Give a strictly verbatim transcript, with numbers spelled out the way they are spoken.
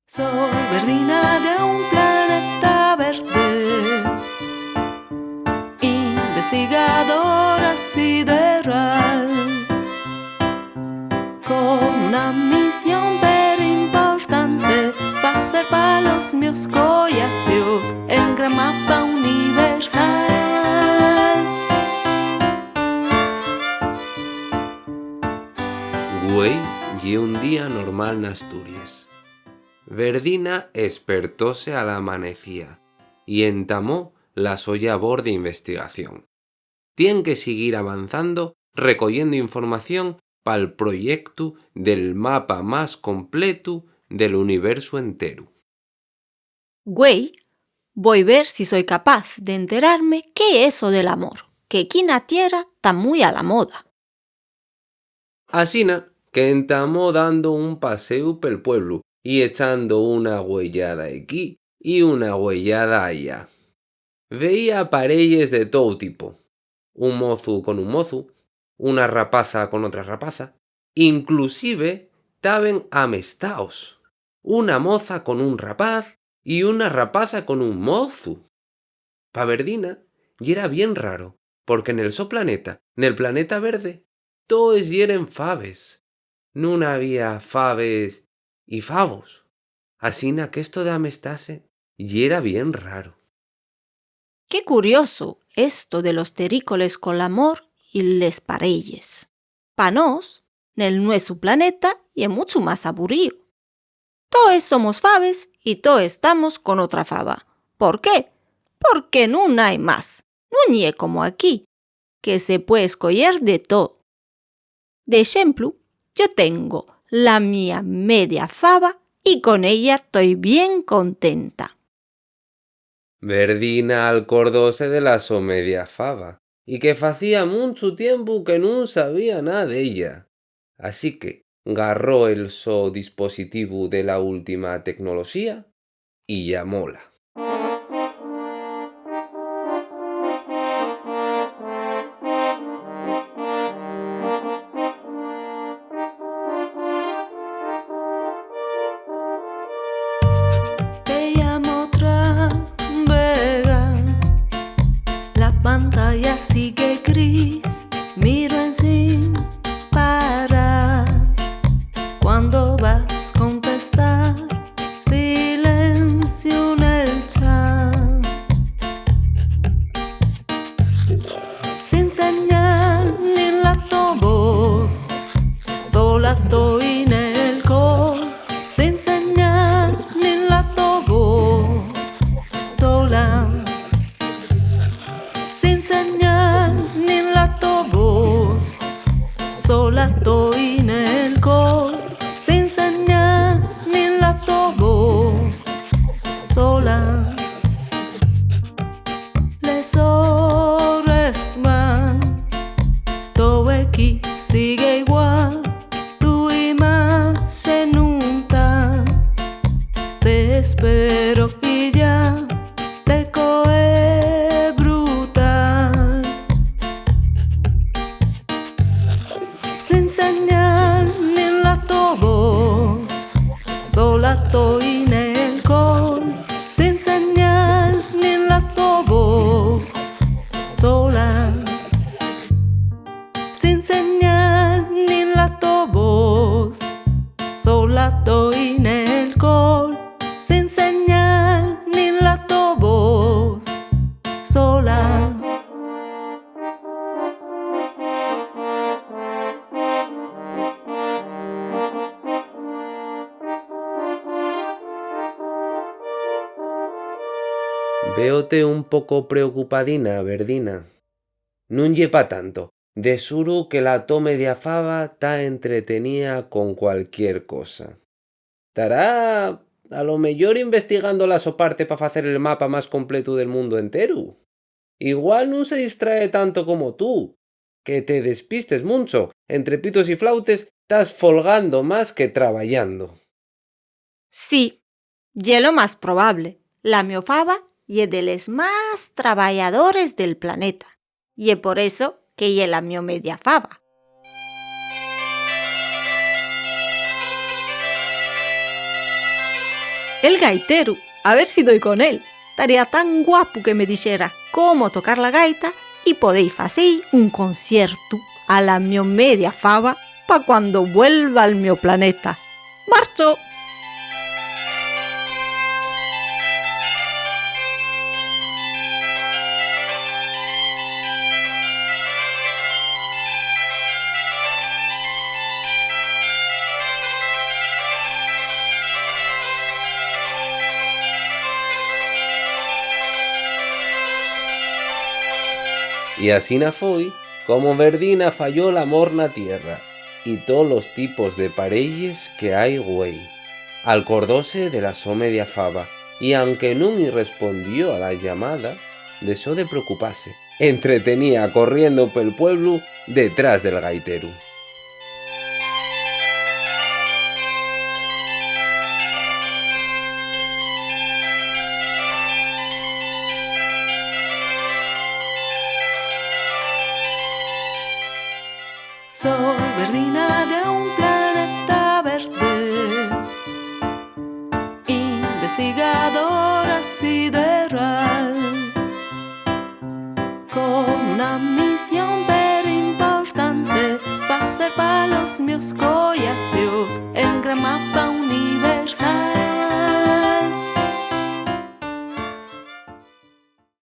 Soi Verdina d'un planeta verde, investigadora sideral, con una misión perimportante: facer pa los mios collacios un gran mapa universal. Güei ye un día normal n'Asturies. Verdina espertóse a l'amanecía y entamó la so llabor d'investigación. Tien que siguir avanzando recoyendo información pal proyectu del mapa más completu del universu enteru. Güei, voi ver si soi capaz d'enterarme qué ye eso del amor, que quí na Tierra ta mui a la moda. Asina que entamó dando un paséu pel pueblu y echando una güeyada equí y una güeyada allá. Veía pareyes de tou tipo, un mozu con un mozu, una rapaza con otra rapaza, inclusive taben amestaos, una moza con un rapaz y una rapaza con un mozu. Pa Verdina yera bien raro, porque nel so planeta, nel planeta verde, toes yeren faves. Nun había faves y favos. Asina qu'esto d'amestase yera bien raro. Qué curioso esto de los terrícoles col amor y les pareyes. Pa nós, nel nuesu planeta, ye muchu más aburrío. Toes somos faves y toes tamos con otra fava. ¿Por qué? Porque nun hai más. Nun ye como aquí, que se pue escoyer de too. D'exemplu, yo tengo la mía media fava y con ella toi bien contenta. Verdina alcordóse de la so media fava y que facía munchu tiempu que nun sabía na d'ella. Así que garró el so dispositivu de la última tecnoloxía y llamóla. Te llamo otra vega, la pantalla sigue gris, miro ensin parar. Cuando vas contestar, silencio nel chat. Sin señal nin la to voz, sola toi nel call. Sin señal nin la to voz, sola. Sin señal nin la to voz, sola toi nel call. Sin señal nin la to voz, sola. Les hores van, to equí sigue igual, tu imaxe nun ta. Te espero y ya, l'eco ye brutal. Sin señal nin la to voz, sola toi nel call. Sin señal nin la to voz, sola. Sin señal nin la to voz, sola toi nel call. Sin señal nin la to voz, sola. Véote un poco preocupadina, Verdina. Nun ye pa tanto. De suru que la to media fava ta entretenía con cualquier cosa. Tará, a lo meyor, investigando la so parte pa facer el mapa más completu del mundu enteru. Igual nun se distrae tanto como tú, que te despistes muncho entre pitos y flautes, tas folgando más que trabayando. Sí, ye lo más probable. La mio fava ye de les más trabayadores del planeta. Ye por eso que ye la mio media fava. El gaiteru, a ver si doi con él. Taría tan guapu que me dixera cómo tocar la gaita y podéis facéi un conciertu a la mio media fava pa cuando vuelva al mio planeta. ¡Marcho! Y asina foi como Verdina fayó l'amor na tierra y tolos tipos de pareyes que hai güei. Alcordóse de la so media fava y, anque nun-y respondió a la llamada, dexó de preocupase. Entretenía corriendo pel pueblu detrás del gaiteru. Soi Verdina d'un planeta verde, investigadora sideral, con una misión perimportante: facer pa los mios collacios el gran mapa universal.